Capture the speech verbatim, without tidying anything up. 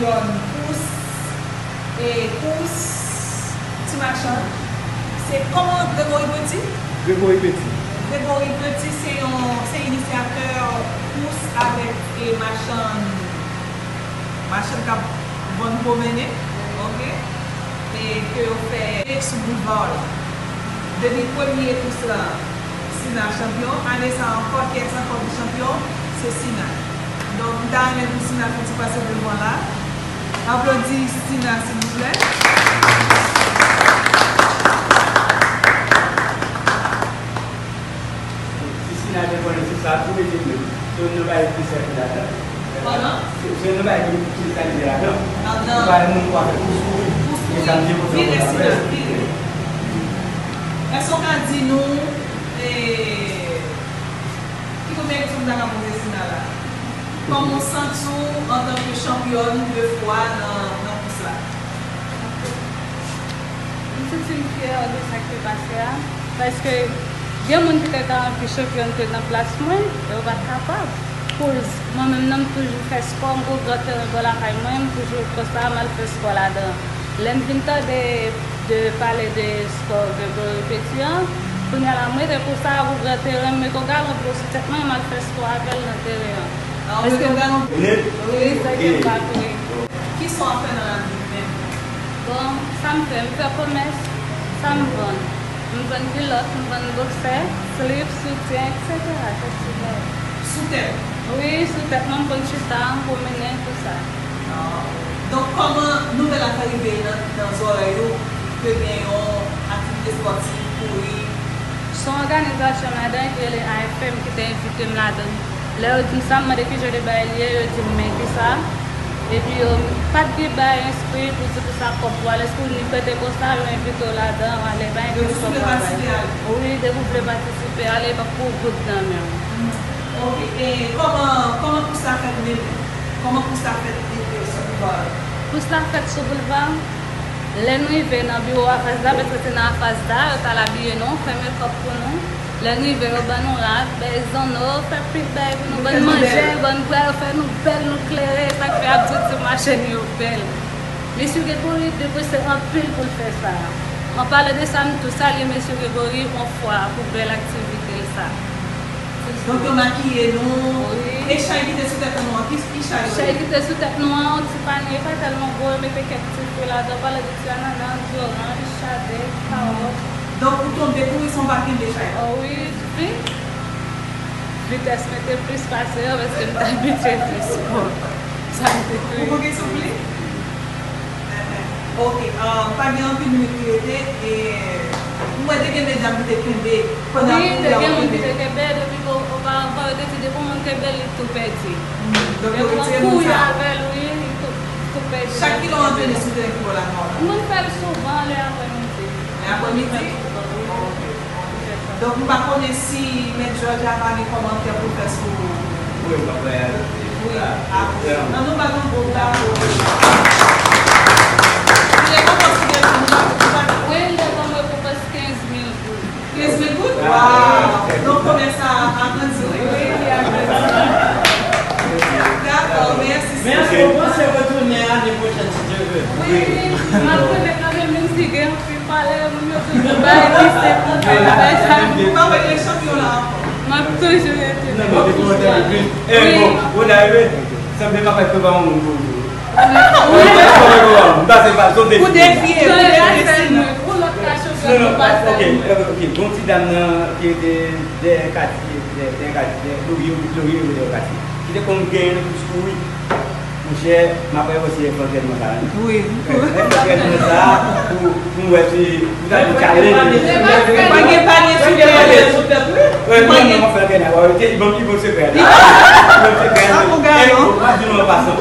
Yon kous, e kous Ti Machann. Se kòman Gregory Petit? Gregory Petit. Gregory Petit se yon, se inisiyatè kous avèk e machann, machann k ap vann pwomennen, oke? E ke yo fè sou boulva la. Depi premye kous la, Sina chanpyon. Ane sa a ankò, kiyès ankò ki chanpyon? Se Sina. Donk, m ta renmen pou Sina fè ti pase devan la. Aplodi Sina, silvouplè. Si Sina te konnen se sa, tou mete dlo. Se yon bagay ki sèvi ladan. Kòman? Se, se yon bagay ki, ki sèvi ladan. Ladan. Ou pa moun pou fè kous pou li. Kous pou li. E sa, vire Sina, vire. Èske w ka di nou, e, ki kote egzanp ta ka poze Sina la? Kòman w santi w antanke chanpyòn de fwa nan, nan kous la? M santi m fyè de sa k te pase a, paske gen moun ki te ka anvi chanpyòn ke nan plas mwen, e yo pa t kapab. Koz mwen menm nan, m toujou fè spò, m gen yon gran teren bò lakay mwen, m toujou konsa, m al fè spò ladan. Lè m vin tande de pale de spò Gregory Petit an, kounye a la, m rete konsa, avèk gran teren, m mete yon galon dlo sou tèt mwen, m al fè spò avè l nan teren an. Ah, ou mete yon galon dlo? Wi, sa gen pa tou. Kisa w ap fè nan lavi w menm? Bon, sa m fè, m fè komès, sa m vann. M vann kilòt, m vann boksè, slip, soutyen, etsetera. Kèk ti bagay. Sou tèt? Wi, sou tèt mwen, m konn chita, m pwomennen, tou sa. Ah. Donk, kòman nouvèl la fè rive nan, nan zòrèy ou ke gen yon aktivite espòtiv, kouri? Se yon òganizasyon ladan ki rele A F M ki te envite m ladan. Lè yo di m sa, m mande kijan de bagay li ye, yo di m men kisa. Epi yo pa t gen bay enskri pou di pou sa kòb pou ale, si w ni prete konsa, yo envite w ladan, w ale, pa gen kòb pou al bay. Wi, depi w vle patisipe, ale, pa pou goud nan men w. Hmm. Oke, e kòman, kòman kous la fèt mennen? Kòman kous la fèt mennen sou boulva? Kous la fèt sou boulva. Lè n rive nan biwo Afazda, paske se nan Afazda, yo t al abiye nou, fè mekòp pou nou. Lè n rive, yo ban nou rad, bèy zanno, fè pil bèy pou nou, ban n manje, ban n bwè, yo fè nou bèl, nou klere, sa k fè y ap di ti machann yo bèl. Mesye Gregory depanse anpil pou l fè sa. An palan de sa, m tou salye mesye Gregory yon fwa pou bèl aktivite l sa. Donk, yo makiye nou. Wi. E chay ki te sou tèt nou an, ki, ki chay yo ye? Chay ki te sou tèt nou an, yon ti panye, pa tèlman gwo, yo mete kèk ti fwi ladan, palan de ti anana, zoranj, chadèk, kawòt. Donk, ou tonbe kouri san w pa kenbe chay la? O wi, wi. Vitès mwen te plis pase yo, paske m t abitye fè spò. Sa m te kouri. Ou manke soufle? Enhen. Oke, ah, pa gen anpil minit ki rete, e m wè te gen medam ki te kenbe pandan ap kouri a, yo kenbe. Wi, te gen moun ki te kenbe, depi ke oparavan, yo te di depi yon moun kenbe l, li tou pèdi. Hmm, donk yo retire moun sa a. Depi w kouri avè l, wi, li tou, tou pèdi. Chak kilè w antrene sou teren foutbòl la, kòman? M konn fè l souvan lè aprèmidi. Lè aprèmidi? Wi, m fè l souvan, wi. Donk, m pa konnen si Mèt Jòj la pa gen kòmantè pou l fè sou. Wi, m pa kwè a. Wi, apre. An nou ba l yon gwo bravo. Li rekonpanse nou, nou ba l, nou ba l. Wi, li rekonpanse kenz mil goud. Kenz mil goud? Waw! Donk, komès sa a grandi, wi. Wi, li ap grandi. Dakò, mèsi. Men èske w panse retounen ane pwochèn, si Dye vle? Wi, m ap tounen kanmenm, menm si gen anpil pale, moun yo toujou bay lise pou fè bagay sa. Ou pa wè gen chanpyon la ankò? M ap toujou retounen. Non, non, depi w te retounen. Eh, bon, ou la, wi. Sanble m ap prepare yon moun pou ou. Wi, wi. M pase pa, sou defi. Pou defi, pou defi, Sina. Pou lòt ka chanpyon, non, non, pa sèl mwen. Ok, ok, ok. Gon ti dam nan ki te dèyè katye, dèyè, dèyè katye, dèyè, Lorye, Lorye, dèyè katye. Ki te konn genyen nan kous kouri. Monchè, m ap fè osi enfantèlman sa, wi. Wi. Enfantèlman sa, pou, pou m wè si, pou sa di challenge. Pa gen panye sou tèt. Wi, non, non, m ap fè l, wi. Te, bon, li bon sekrè. Li bon sekrè. Li bon sekrè. Sa pou gade, non? E, m ap di nou an pasan.